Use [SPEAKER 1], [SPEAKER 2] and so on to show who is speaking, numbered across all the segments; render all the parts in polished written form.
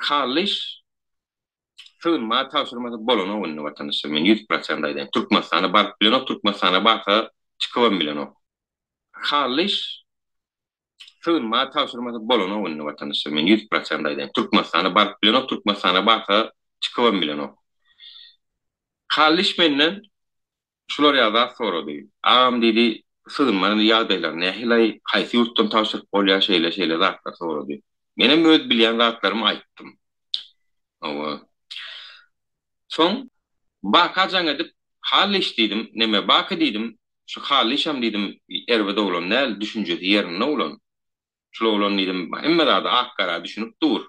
[SPEAKER 1] Hallyş sygynma tabşyrmasa bolanok indi watandaşlar men 100% aýdaýyn Türkmenistana baryp bilenok Türkmenistana barsa çykybam bilenok. Hallyş sygynma tabşyrmasa bolanok indi watandaşlar men 100% aýdaýyn Türkmenistana baryp bilenok Türkmenistana barsa çykybam bilenok. Hallyş menden Şular ýaly zat sorady. Agam diýdi, sygynma ýagdaýlary nähili-aý, haýsy ýurtdan tabşyryp bolýar şeýle-şeýle zatlar sorady. Menem öz bilýän zatlarymy aýtdym. Hawa. Soň Baka jaň edip, Hallyş diýdim, neme Baky diýdim, şu Hallyşam diýdim, erbet oglan däl, düşünjesi ýerinde oglan. Şul oglan diýdim, hemme zada ak-gara düşünip dur.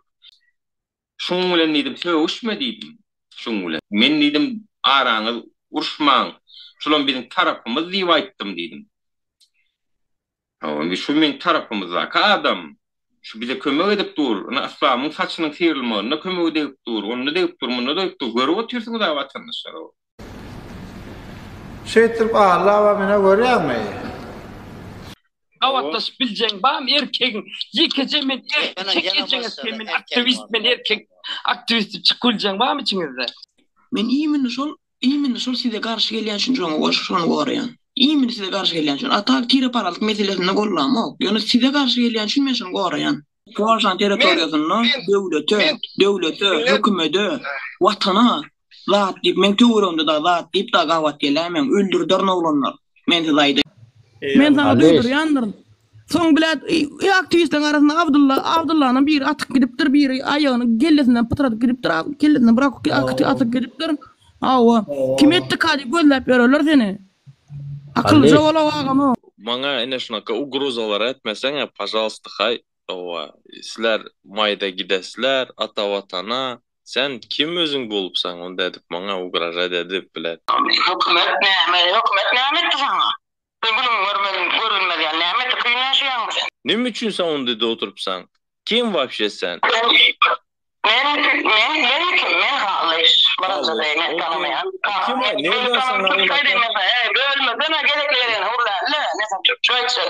[SPEAKER 1] Şuň bilen diýdim, sögüşme diýdim, şuň bilen. Men diýdim, araňyz uruşmaň, şulam biziň tarapymyz diýip aýtdym diýdim. Hawa, şu meň tarapymyzdaky adam, şu bize kömek edip dur, ynha Yslamyň saçynyň syrylmagynda kömegi degip dur, onda degip dur, munda degip dur, görüp otyrsyňyz-a watandaşlar.
[SPEAKER 2] Şeýtdirip Alla bar menä görýäňmi?
[SPEAKER 3] Gabatlaşyp biljeň barmy erkegiň ýekeje men erkek ejeňe sen men aktiwist men erkek aktiwist diýip çykyp biljeň barmy içiňizde.
[SPEAKER 4] Men imini şol imini şol size garşy gelýän üçin şoňa goşup şony goraýan. Imini size garşy gelýän üçin. A tak tireparallyk meselesinde gollamok. Ýöne size garşy gelýän üçin men şony goraýan. Polşanyň territoriýasynda döwlete, döwlete, hökümede, watana zat diýip, meň töweregimde dagy zat diýip dagy gabat geläýmäň, öldürderin oglanlar, men size aýdaýyn.
[SPEAKER 5] Men saňa duýdurýandyryn. Soň bilet aktiwistleriň arasynda Abdylla, Abdyllanam biri atyp gidipdir, biri aýagyny kellesinden pytradyp gidipdir, kellesinden bir atyp gidipdir. Hawa. Kim etdika diýip gözläp ýörerler seni. Akyllyja bol agam.
[SPEAKER 6] Maňa ine şunaka ugrozalar etmeseňä pažalsta haý owa sizler maýda gidesizler ata watana sen kim özüň bolupsaň onda edip maňa ugražat edip bilet.
[SPEAKER 4] Hökümet näme hökümet näme etdi saňa sen günüňi görmez görülmez ýaly näme etdi kyn ýaşaýaňmy sen.
[SPEAKER 6] Neme üçin sen ondede oturypsaň Kim wapşe sen?
[SPEAKER 4] Men men men kim men Hallyş birinjisi men tanamaýan
[SPEAKER 6] Kim o nerden saňa
[SPEAKER 4] Eý bölmesene gezekli gezegine gürläli men saňa türkçe aýtjak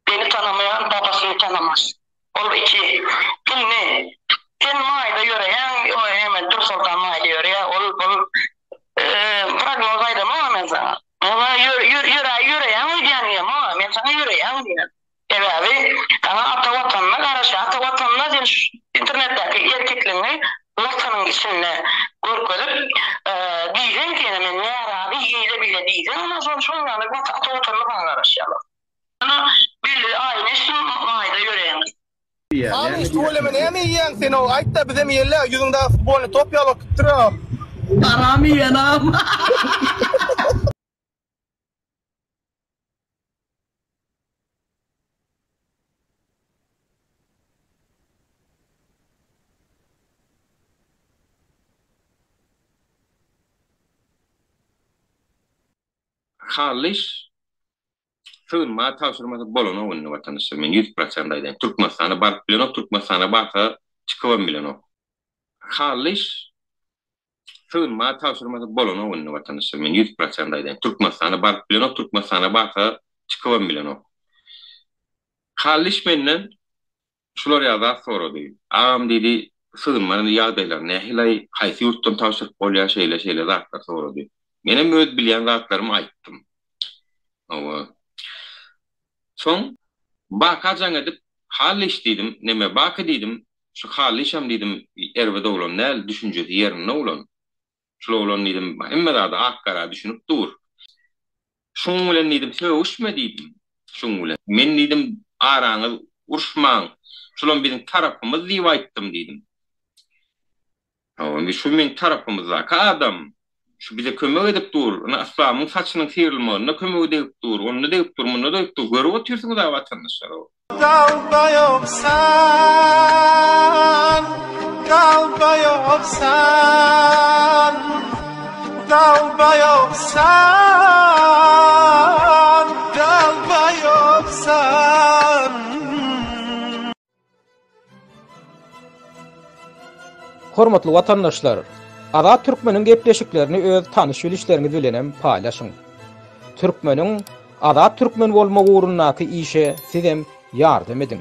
[SPEAKER 4] beni tanamaýan babasyny tanamaz ol iki indi sen maýda ýöreýäň o eme Dürsoltan maýda ýöreýä ol bul prognoz aýdamok men saňa ýöräý ýöreýäň öýdýän diýemok men saňa ýöreýäň diýýän. Sebäbi saňa ata watanyna garaşýar. Ata watanyna sen şu internetdäki erkekligiňi watanyň içinde görkezip diýseň ki ýene men närazy eýle beýle diýseň ondan soň şol ýaly ata watanyna saňa garaşýarlar. Ýöne belli aýyny eşitdim maýda ýöreýäňiz.
[SPEAKER 7] Hany tüweleme näme iýýäň sen o aýtda bizem iýeli ýüzüňdäki futbolny top ýaly bolup gitdir o.
[SPEAKER 5] Haram iýen agam.
[SPEAKER 1] Hallyş sygynma tabşyrmasa bolanok indi watandaşlar men 100% aýdaýyn Türkmenistana baryp bilenok Türkmenistana barsa çykybam bilenok. Hallyş Sygynma tabşyrmasa bolanok indi watandaşlar men 100% aýdaýyn Türkmenistana baryp bilenok Türkmenistana barsa çykybam bilenok. Hallyş menden şular ýaly zat sorady. Agam diýdi sygynma ýagdaýlary nähili-aý haýsy ýurtdan tabşyryp bolýar şeýle şeýle zatlar sorady. Menem öz bilýän zatlarymy aýtdym. Hawa. Soň Baka jaň edip Hallyş diýdim neme Baky diýdim Şu Hallyşam diýdim, erbet oglan däl, düşünjesi ýerinde oglan. Şul oglan diýdim, hemme zada ak-gara düşünip dur. Şuň bilen diýdim, sögüşme diýdim, şuň bilen. Men diýdim, araňyz uruşmaň, şulam biziň tarapymyz diýip aýtdym diýdim. Hawa, şu meň tarapymyzdaky adam. Şu bize kömek edip dur. Ynha, Yslamyň saçynyň syrylmagynda kömegi degip dur. Onda degip dur, munda degip dur. Görüp otyrsyňyz-a watandaşlar.
[SPEAKER 7] Dalbaýopsan, dalbaýopsan, dalbaýopsan, dalbaýopsan.
[SPEAKER 8] Hormatly watandaşlar! Azat Türkmeniň gepleşiklerini öz tanyş-bilişleriňiz bilenem paýlaşyň. Türkmeniň Azat Türkmen bolmagy ugrundaky işe sizem ýardam ediň.